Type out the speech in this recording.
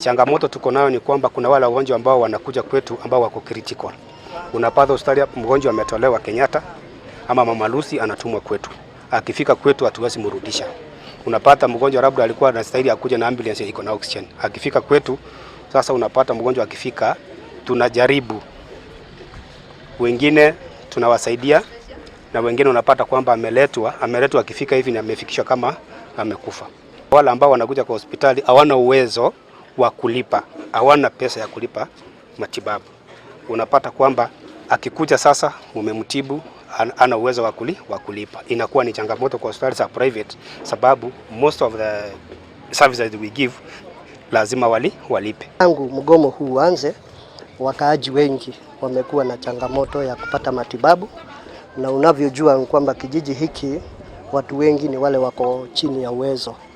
Changamoto tuko nayo ni kwamba kuna wale wagonjwa ambao wanakuja kwetu ambao wako critical. Unapata hospitali mgonjwa ametolewa Kenyatta ama Mama Lucy, anatumwa kwetu. Akifika kwetu hatuwezi mrudisha. Unapata mgonjwa labda alikuwa anastahili akuja na ambulance iko na oxygen. Akifika kwetu sasa, unapata mgonjwa akifika, tunajaribu, wengine tunawasaidia na wengine unapata kwamba ameletwa akifika hivi na amefikishwa kama amekufa. Wale ambao wanakuja kwa hospitali hawana uwezo wa kulipa, hawana pesa ya kulipa matibabu. Unapata kwamba akikuja sasa, mumemtibu, ana uwezo wa kulipa. Inakuwa ni changamoto kwa hospitali za private, sababu most of the services we give lazima walipe. Tangu mgomo huu uanze, wakaaji wengi wamekuwa na changamoto ya kupata matibabu, na unavyojua kwamba kijiji hiki watu wengi ni wale wako chini ya uwezo.